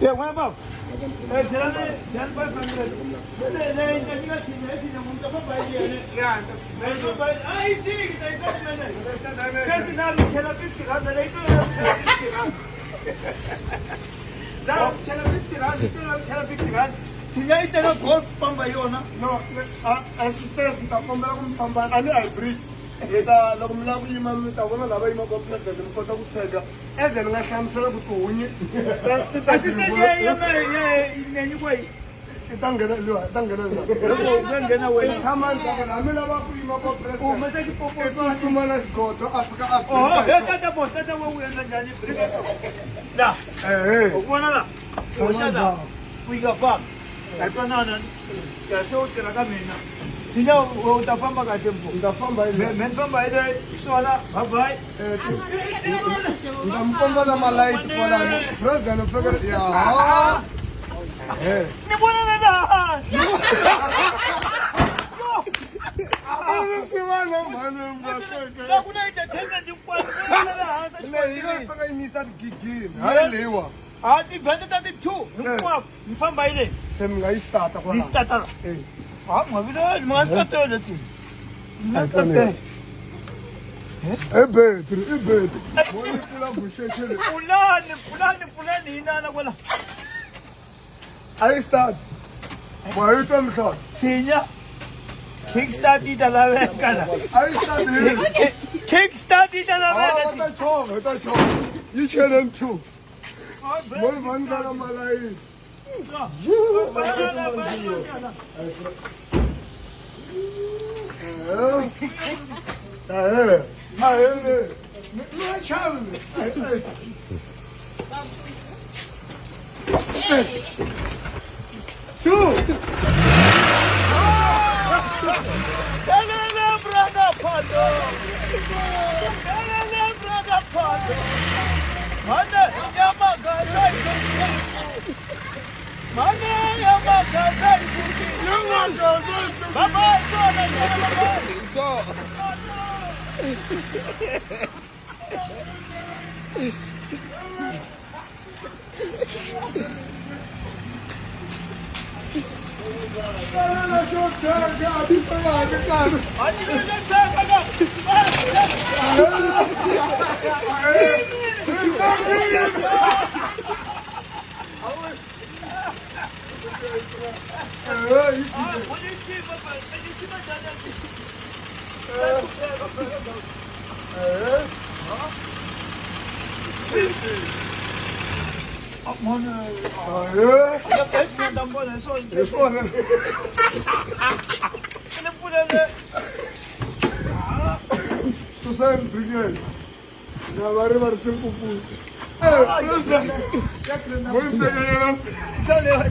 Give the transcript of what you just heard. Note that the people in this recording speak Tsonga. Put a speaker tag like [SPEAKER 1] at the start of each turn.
[SPEAKER 1] Yeah, n'wana baba. Eh, chelani, chelani 500. Le le le nyika tshinya, i tshinya munhu ta famba hi yena.
[SPEAKER 2] Ya,
[SPEAKER 1] A yi tshiki, ta yi ta kumene. Sweswi na mi chela 50 rand, leyi to ya mi chela 50 rand. La mi chela 50 rand, yi to ya mi chela 50 rand. Tshinya yi teka golf famba hi yona.
[SPEAKER 2] No, assistance ni ta kombela ku mi famba a ni hybrid. Mi ta loko mi lava ku yima mi ta vona lava yimaka president mi kota ku tshega. Eze ni nga hlamusela ku tihunyi ti ta
[SPEAKER 1] Assistant ya ya ya ya nyikiwa yi.
[SPEAKER 2] ti ta nghena liwa ta nghena ndzhaku.
[SPEAKER 1] Loko u nga nghena wena.
[SPEAKER 2] Tshama ndzhaku hambi lava ku yima kwa
[SPEAKER 1] U
[SPEAKER 2] president.
[SPEAKER 1] humesa
[SPEAKER 2] I
[SPEAKER 1] xipopotswana.
[SPEAKER 2] tsutsuma na xigodo a fika a
[SPEAKER 1] Oho,
[SPEAKER 2] brika
[SPEAKER 1] he tata bo, tata wa u endla njhani? Brika so. La,
[SPEAKER 2] Ehe.
[SPEAKER 1] u vona la.
[SPEAKER 2] Tshama
[SPEAKER 1] Hoxa la.
[SPEAKER 2] ndzhaku.
[SPEAKER 1] U yi nga famba. Ha twanana. Ya se u tirha ka mina. Tshinya u ta famba kahle mfo.
[SPEAKER 2] Ni ta famba hi
[SPEAKER 1] Me
[SPEAKER 2] le.
[SPEAKER 1] me ni famba hi le swona. Bye bye.
[SPEAKER 2] Eh, Ni ta mi komba na malayiti kwalano. President u fanekele ya. Eh.
[SPEAKER 1] Ni vona na la hansi.
[SPEAKER 2] Ivi sivana mhani mi
[SPEAKER 1] La ku na entertainment hinkwayo. Ni vona na la hansi.
[SPEAKER 2] Leyi yi fanele yi yimisa tigigini. Hayi leyiwa.
[SPEAKER 1] Ah, ti-vent ta ti-two hinkwako. Ni famba hi le.
[SPEAKER 2] Se mi nga yi starta
[SPEAKER 1] Ni
[SPEAKER 2] kwalano.
[SPEAKER 1] starta la.
[SPEAKER 2] Eh.
[SPEAKER 1] Ah, mi nga vileli, mi nga startela tsini. Mi nga startela.
[SPEAKER 2] I betri, i betri. Mo yi pfula guxexe leyi.
[SPEAKER 1] Pfulani, pfulani, pfulani hi nana kwala.
[SPEAKER 2] A yi start. Wa yi twa mihlolo.
[SPEAKER 1] Tshinya. Kickstart yi ta laveka la.
[SPEAKER 2] A yi start hi.
[SPEAKER 1] Kickstart yi ta
[SPEAKER 2] Ah,
[SPEAKER 1] laveka.
[SPEAKER 2] va ta chova, va ta chova. Yi chele two. Mo yi va ndlela malayini. Eh. Eh. Mi nga chavi. Eh. Two.
[SPEAKER 1] Telele brother Pando. Telele brother Pando. Mane yamagaza Mane yamagaza Baba sona baba.
[SPEAKER 3] So.
[SPEAKER 2] Telele xo tshega, a ti tshega kahle. Hi swona. Susan Brigade. Na va ri va ri swipuputi. Eh, president. Mo yi tekelela.